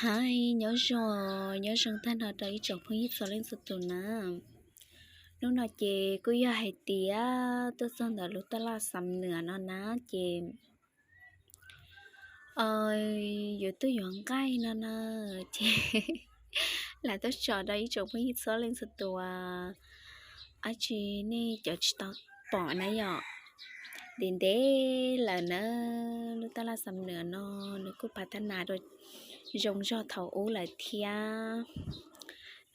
Hais nyob zoo, nyob zoo tag nrho rau ib tsoom phooj ywg txhua leej txhua tus na. Hnub no ces kuj yog hais tias tuaj txog ntawm lub taj laj Xam Nuas no na ces yuav tuaj yuav nqaij no na, ces lam tuaj tsom rau ib tsoom phooj ywg txhua leej txhua tus, dab tsi nej cov tsis tau pom na yom. Ntev ntev lawm na, lub taj laj Xam Nuas no nws kuj phav thab nas rau zoo zog thaum ub lawm thiab.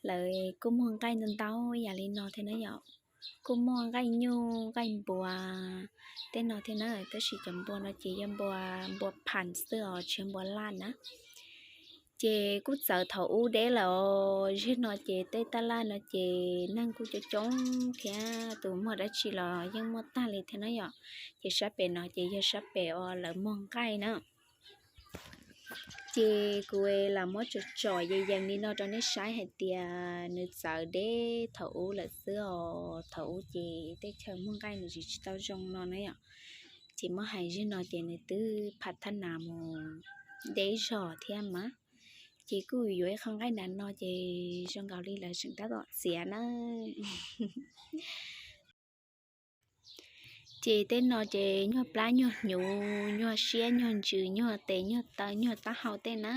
Lawv kuj muag nqaij ntau ntau yam li no thiab na yom. Kuj muaj nqaij nyuj nqaij npua tej no thiab na, tab sis cov npua no ces yog npua, npua phas xwb os, tsis yog npua laj na. Ces kuj txawv thaum ub deb lawm os, zaum no ces tej taj laj no ces neeg kuj coob coob thiab, tus muag dab tsi los yeej muaj tag li thiab na yom. Ces sab pem no ces yog sab pem uas lawv muag nqaij na. Ces kuv lam muab tsom tsom yees yees li no rau nej saib hais tias nws txawv deb thaum ub lawm xwb os. Thaum ub ces tej chaw muag nqaij nws tsis tsis tau zoo no na yom. Ces muab hais zaum no ces nws twb phav thab nas mus deb zog thiab mas. Ces kuj yuav ib qho nqaij nram no ces zoo nkaus li lawv tseem tab tom txiav na. Ces tej no ces nyuag plab nyuag hnyuv, nyuag siab nyuag ntsws, nyuag tes nyuag taw nyuag taub hau tej na.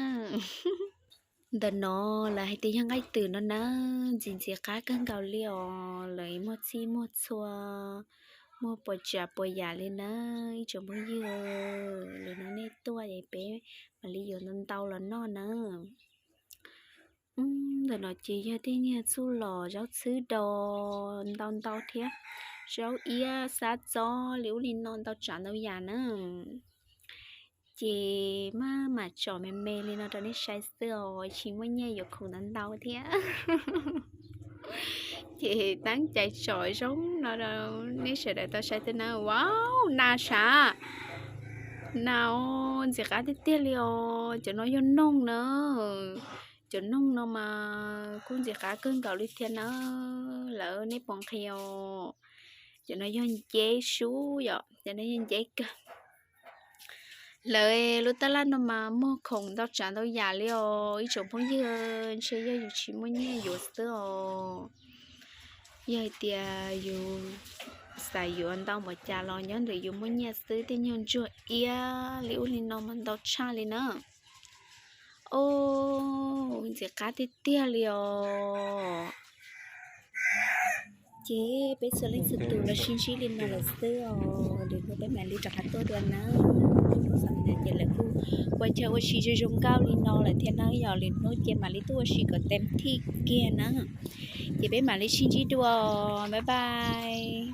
Ntawm no lawv hais tias yog nqaij twm no na, ntxim ntxim qab kawg nkaus li os, lawv muag txhij muag txhua, muag puas tsav puas yam li na. Ib tsoom phooj ywg, lwm hnub nej tuaj es peb mam li yuav ntau ntau los noj na. Ntawm no ces yog tej niag txuj lom zaub txhwb do ntau ntau thiab, zaub iab xab txob li ub li no ntau tsav ntau yam na. Ces maj mam tsom me me li no rau nej saib xwb os, tsis muaj nyiaj yuav khoom ntau ntau thiab. Ces teeb cai tsom zoo no rau nej sawv daws tau saib xwb na. Wow, nas sav, nas ntxim qab tiag tiag li os. Cov no yog noog na. Cov noog no mas kuj ntxim qab kawg nkaus li thiab na. Lawv nej puas nqhis os? Cov no yog nceb sub yom, cov no yog nceb kawg. Lawv lub taj laj no mas muag khoom ntau tsav ntau yam li os ib tsoom phooj ywg, ntshe yog yus tsis muaj nyiaj yuav xwb os. Yog hais tias yus xav yuav ntau npaum cas los nyob ntawm yus muaj nyiaj xwb, tej nyuag ntsuag iab li ub li no mas ntau tshaj li na. Os, ntxim qab tiag tiag li os. Ces peb txhua leej txhua tus los sib ntsib li no lawm xwb os, lwm hnub peb mam li rov qab tuaj dua na. Lub hnub xam na ces lawv kuj ua chaw ua si zoo zoo nkauj li no lawm thiab na, yog lwm hnub ces mam li tuaj ua si kom tes thij kiag na. Ces peb mam li sib ntsib dua, bye bye.